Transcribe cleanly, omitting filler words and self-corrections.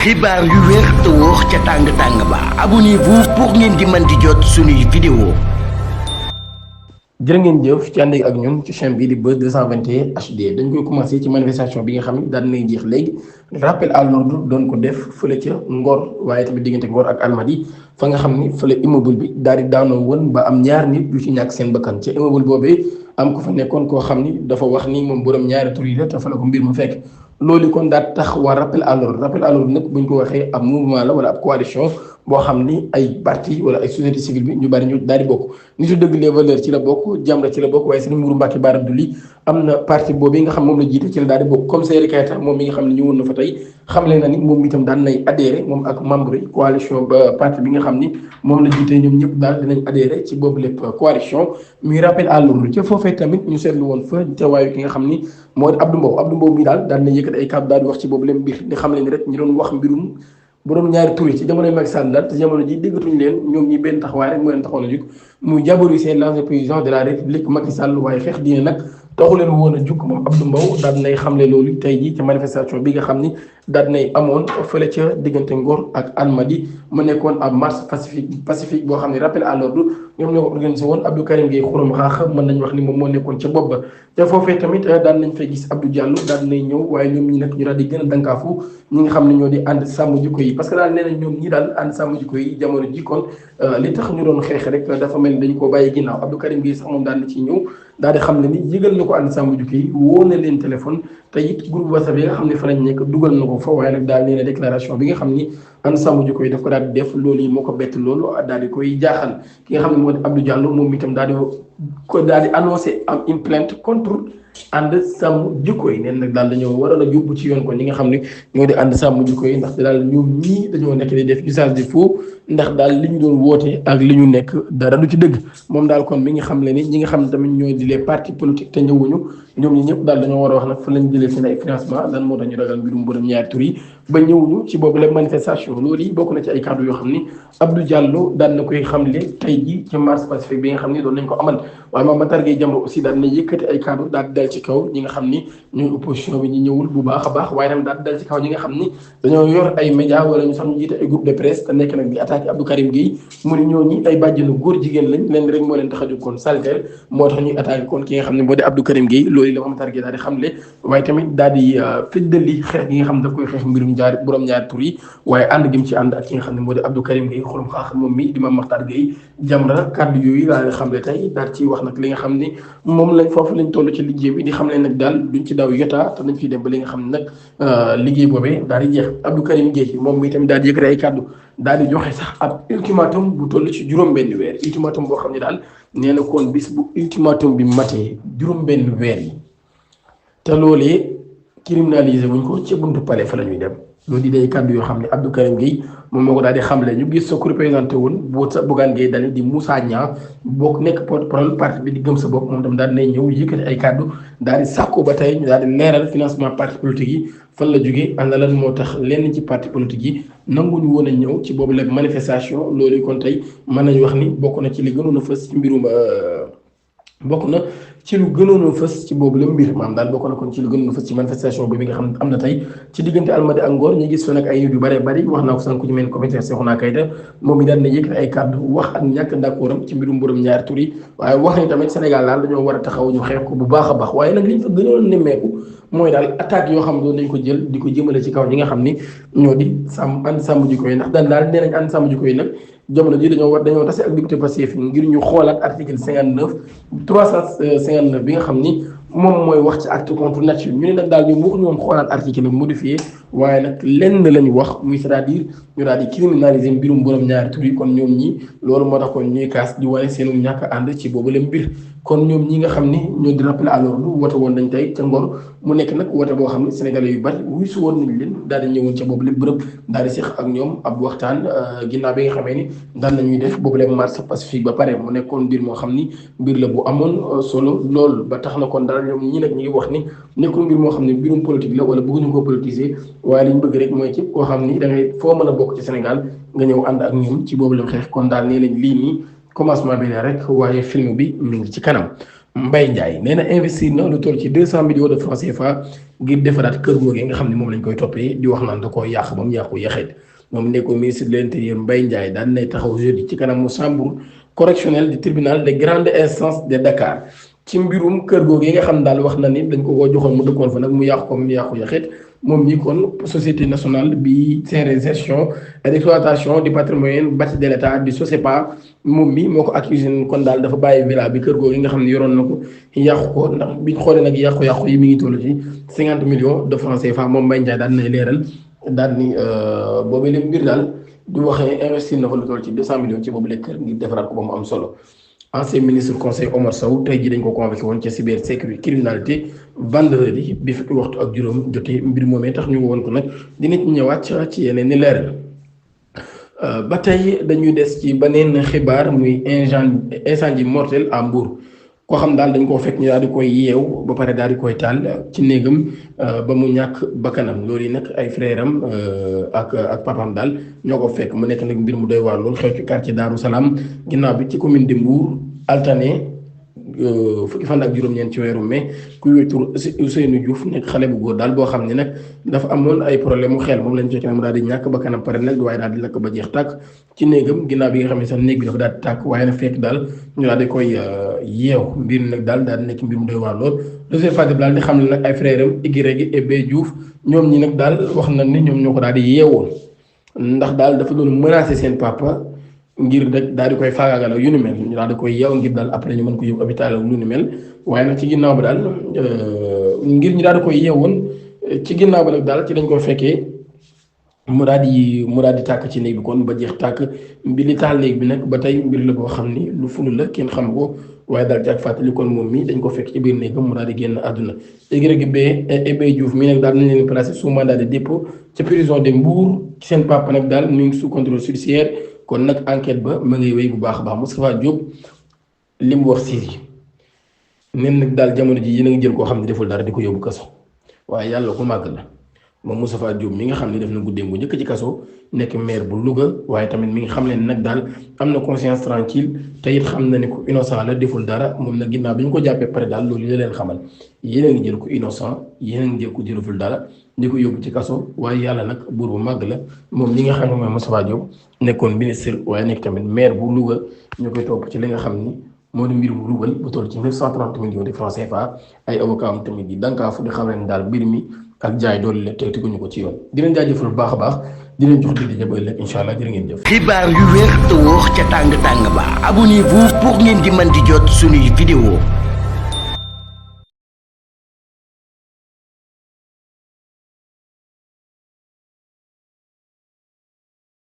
xibaar yu wér te wóor ca tàng-tàng ba abonnez-vous pour ngeen di mën di jot suñuy vidéo. jërë ngeen jëf ci ànd ak ñun ci chaîne bii di Buzz 221 HD dañ koy commencé ci manifestation bi nga xam ne daan nay jeex léegi rappel à l'ordre doon ko def fële ca Ngor waaye tamit diggante Ngor ak Almadi fa nga xam ni fële immeuble bi daal di daanoo woon ba am ñaar nit yu ci ñàkk seen bakkan ca immeuble boobee am ko fa nekkoon koo xam ni dafa wax ni moom borom ñaari tur yi la te fa la ko mbir mu fekk. loolu kon daal tax waa rappel à l'ordre nag buñ ko waxee ab mouvement la wala ab coalition boo xam ni ay parti wala ay société civile bi ñu bari ñu daal di bokk nitu dëgg les valeurs ci la bokk Jamra ci la bokk waaye Serigne Mourou Mbacké Bara Dolly am na parti boobu nga xam moom la jiite ci la daal di bokk comme Seydou Keita moom mi nga xam ne ñëwoon na fa tey xamle na ni moom itam daan nay adhéré moom ak membre yi coalition ba parti bi nga xam ni moom la jiite ñoom ñëpp daal dinañ adhéré ci boobu lépp coalition muy rappel à l'ordre ca foofee tamit ñu seetlu woon fa teewaayu ki nga xam ni moo di Abdou Mbow mi daal daan na yëkkat ay kàddu daal di wax ci boobu leen mbir di xam leen ni rek ñu doon wax mbirum borom ñaari tur yi ci jamonoy Macky Sall daal te jamono ji déggatuñu leen ñoom ñi benn taxawaay rek moo leen taxoon a jóg muy diaboliser l'ancien président de la République Macky Sall waaye xeex diine nag taxu leen woon a jug moom Abdou Mbow daal nay xamle loolu tey ji ci manifestation bi nga xam ni daal nay amoon fële ca diggante Ngor ak Almadi mu nekkoon ab marche pacifique boo xam ne rappel à l'ordre ñoom ñoo ko organisé woon Abdou Karim Gueye xurum xaax mën nañu wax ni moom moo nekkoon ca bopp ba te foofee tamit daan nañ fay gis Abdou Diallo daal nay ñëw waaye ñoom ñi nag ñu daal di gën a dankaafu ñi nga xam ne ñoo di ànd sàmm jikko yi parce que daal nee na ñoom ñi daal ànd sàmm jikko yi jamono ji kon li tax ñu doon xeex rek dafa mel ni dañu ko bàyyi ginnaaw Abdou Karim Gueye sax moom daal na ci ñëw daal di xam ne ni yëgal na ko ànd sàmm jikko yi woo na leen téléphone te it groupe WhatsApp yi nga xam ne fa lañ nekk dugal na ko fa waaye nag daal nee na déclaration bi nga xam ni ànd sàmm jikko yi daf ko daal di def loolu yi moo ko bett loolu daal di koy jaaxal ki nga xam ne moo di Abdou Diallo moom itam daal di annoncé am une plainte contre ànd sàmm jikko yi neen nag daal dañoo waroon a yóbbu ci yoon kon ñi nga xam ne ñoo di ànd sàmm jikko yi ndax daal ñoom ñii dañoo nekk di def usage de faux ndax daal li ñu doon woote ak li ñu nekk dara du ci dëgg moom daal kon mi ngi xam le ni ñi nga xam ne tamit ñooy di les partis politiques te ñëwuñu ñoom ñi ñëpp daal dañoo war a wax nag fa lañ jëlee seen ay financement lan moo tax ñu ragal mbirum borom ñaari tur yi ba ñëwuñu ci boobu la manifestation loolu yi bokk na ci ay kàddu yoo xam ni Abdou Diallo daan na koy xamle tey ji ci marche pacifique bi nga xam ni doon nañ ko amal waaye Mame Matar Gueye Jamra aussi daal na yëkkati ay kàddu daal di dal ci kaw ñi nga xam ni ñooy opposition bi ñi ñëwul bu baax a baax waaye tamit daal di dal ci kaw ñi nga xam ni dañoo yor ay média wala ñu sax ñu jiite ay groupe de presse te nekk nag di attaqué Abdou Karim Gueye mu ni ñooñi ay bàjjenu góor jigéen lañ leen rek moo leen tax a jóg kon salter moo tax ñuy attaqué kon ki nga xam ne moo di Abdou Karim Gueye loolu la Mame Matar Gueye daal di xamle waaye tamit daal di fiddali xeex gi nga xam ne daf koy xeex mbirum borom ñaari tur yi waaye ànd gi mu ci ànd ak ki nga xam ne moo di Abdou Karim Gueye xolum xaax moom mi di Mame Matar Gueye Jamra kàddu yooyu laa leen xamle tey daal ci wax nag li nga xam ni moom lañ foofu lañ toll ci liggéey bi di xam ne nag daal duñ ci daw yotaa te nañ fiy dem ba li nga xam ne nag liggéey boobee daal di jeex Abdou Karim Gueye moom mi tamit daal di yëkkati ay kàddu daal di joxe sax ab ultimatum bu toll ci juróom-benn weer ultimatum boo xam ne daal nee na kon bis bu ultimatum bi matee juróom-benn weer yi te loolee criminalisé wuñ ko ci buntu palais fa la ñuy dem loolu di day kàddu yoo xam ne Abdou Karim Gueye moom moo ko daal di xamle ñu gis soo ko représenté woon boo sa Bougane Gueye Dany di Moussa Niang bokk nekk porte-parole parti bi di gëm sa bopp moom tam daal di nay ñëw yëkkati ay kàddu daal di sàkku ba tey ñu daal di leeral financement parti politique yi fan la jógee ana lan moo tax lenn ci parti politique yi nanguñu woon a ñëw ci boobu la manifestation loolu kon tey mën nañu wax ni bokk na ci li gënoon a fës ci mbirum bokk na ci lu gënoon a fës ci boobu la mbir maanaam daal bokk na kon ci lu gënoon a fës ci manifestation bi nga xam ne am na tey ci diggante Almadi ak Ngor ñu gis fa nag ay nit yu bëree bëri wax naa ko sànq ku ci mel ni commissaire Cheikhouna Keita moom mi daal na yëkkati ay kàddu wax ak ñàkk d'accord am ci mbirum borom ñaari tur yi waaye wax ni tamit Sénégal daal dañoo war a taxaw ñu xeex ko bu baax a baax waaye nag liñ fa gënoon nemmeeku mooy daal attaque yoo xam ne doon nañ ko jël di ko jëmale ci kaw ñi nga xam ni ñoo di ànd sàmm jikko yi ndax daal nee nañ ànd sàmm jikko yi nag jamono ji dañoo tase ak député Pastef ngir ñu xoolaat article 359 bi nga xam ni moom mooy wax ci acte contre nature ñu ne nag daal ñoom waxuñu woon xoolaat article nag modifié waaye nag lenn lañu wax muy c'est-à-dire ñu daal di criminaliser mbirum borom ñaari tur yi kon ñoom ñi loolu moo tax kon ñuy kaas di wane seenu ñàkk ànd ci boobu la mbir kon ñoom ñi nga xam ni ñoo di rappelé à l'ordre wote woon nañ tey ca Ngor mu nekk nag wote boo xam ne sénégalais yu bari wuy su woon nañ leen daal di ñëwoon ca boobu la bërëb daal di seq ak ñoom ab waxtaan ginnaaw bi nga xamee ni daal nañuy def boobu la marche pacifique ba pare mu nekkoon mbir moo xam ni mbir la bu amoon solo lool ba tax na kon daal ñoom ñi nag ñu ngi wax ni nekkul mbir moo xam ne mbirum politique la wala bëgguñu ko politiser waaye li ñu bëgg rek mooy képp koo xam ni da ngay foo mën a bokk ci Sénégal nga ñëw ànd ak ñoom ci boobu la xeex kon daal nee nañ lii nii commencement bi la rek waaye film bi mi ngi ci kanam Mbaye Ndiaye nee na investir na lu toll ci 200 millions de francs CFA ngir defaraat kër googee nga xam ne moom lañ koy toppee di wax naan da koo yàq ba mu yàqu yaxeet moom nekkoon ministre de l'intérieur Mbaye Ndiaye daan nay taxaw jeudi ci kanamu chambre correctionnelle du tribunal de grande instance de Dakar ci mbirum kër googee nga xam ne daal wax na ni dañ ko koo joxoon mu dëkkoon fa nag mu yàqu ko mu yàqu yaxeet moom ñi kon société nationale bi gère gestion et d'exploitation du patrimoine bâti de l'État di SOSEPA moom mi moo ko accusé kon daal dafa bàyyi villa bi kër googu yi nga xam ne yoroon na ko yàqu ko ndax biñ xoolee nag yàqu-yàqu yi mi ngi toll ci 50 millions de francs CFA moom Mbaye Ndiaye daal nay leeral daal ni boobu lépp mbir daal du waxee investir na fa lu toll ci 200 millions ci boobu lépp kër ngir defaraat ko ba mu am solo. Ancien ministre conseil Omar Sow tey jii dañ ko convoqué woon ca cybersécurité criminalité vendredi bi fukki waxtu ak juróom jotee mbir moomee tax ñu woon ko nag dina ci ñëwaat ci yeneen ni leeral ba tey dañuy des ci beneen xibaar muy incendie mortel à Mbour koo xam daal dañ koo fekk ñu daal di koy yeew ba pare daal di koy taal ci néegam ba mu ñàkk bakkanam loolu yi nag ay frère am ak papam daal ñoo ko fekk mu nekk nag mbir mu doy waar loolu xew ci quartier Darou Salaam ginnaaw bi ci commune de Mbour altane fukki fan ak juróom-ñeent ci weeru mai kuy wetu Ousseynou Diouf nekk xale bu góor daal boo xam ne nag dafa amoon ay problème mu xel moom lañ fekk nag mu daal di ñàkk bakkanam pare nag waaye daal di lakk ba jeex tàkk ci néegam ginnaaw bi nga xam ne sax néeg bi dafa daal di tàkk waaye nag fekk daal ñu daal di koy yeew mbir nag daal di nekk mbir mu doy waar lool Joseph Fadel daal di xam ne nag ay frère am Igiregi et B Diouf ñoom ñi nag daal wax nañ ni ñoom ñoo ko daal di yeewoon ndax daal dafa doon menacer seen papa ngir rek daal di koy faagaagal ak yu ni mel ñu daal di koy yeew ngir daal après ñu mën ko yóbbu hôpital ak lu ni mel waaye nag ci ginnaaw ba daal ngir ñu daal di koy yeewoon ci ginnaaw ba nag daal ci dañ ko fekkee mu daal di tàkk ci néeg bi kon ba jeex tàkk mbir li taal néeg bi nag ba tey mbir la boo xam ni lu fulu la kenn xam ko waaye daal ci ak fàttali kon moom mi dañ ko fekk ci biir néegam mu daal di génn àdduna léegi rek Ebe Diouf mii nag daal nañ leen placé sous mandat de dépôt ca prison de Mbour ci seen papa nag daal mu ngi sous contrôle judiciaire kon nag enquête ba ma ngay wéy bu baax a baax Moustapha Diop li mu wax Syrie nen nag daal jamono ji yéen a ngi jël koo xam ne deful dara di ko yóbbu kaso waaye yàlla ko màgg la moom Moustapha Diop mi nga xam ne def na guddeem bu njëkk ci kaso nekk maire bu Louga waaye tamit mi ngi xam leen nag daal am na conscience tranquille te it xam na ne ko innocent la deful dara moom nag ginnaaw bi ñu ko jàppee pare daal loolu la leen xamal yéen a ngi jël ko innocent yéen a ngi jël ko jëluful dara di ko yóbbu ci kaso waaye yàlla nag buur bu màgg la moom li nga xam ne mooy Moustapha Diop nekkoon ministre waaye nekk tamit maire bu Louga ñu koy topp ci li nga xam ni moo di mbir mu luubal bu toll ci 930 millions de francs CFA ay avocat am tamit di dankaafu di xam leen daal mbir mi ak jaay doole la te teguñu ko ci yoon di leen jaajëfal bu baax a baax di leen jox di jabal ëllëg incha allah jërë ngeen jëf. xibaar yu wér te wóor ca tàng tàng ba abonnez-vous pour ngeen di mën di jot suñuy vidéo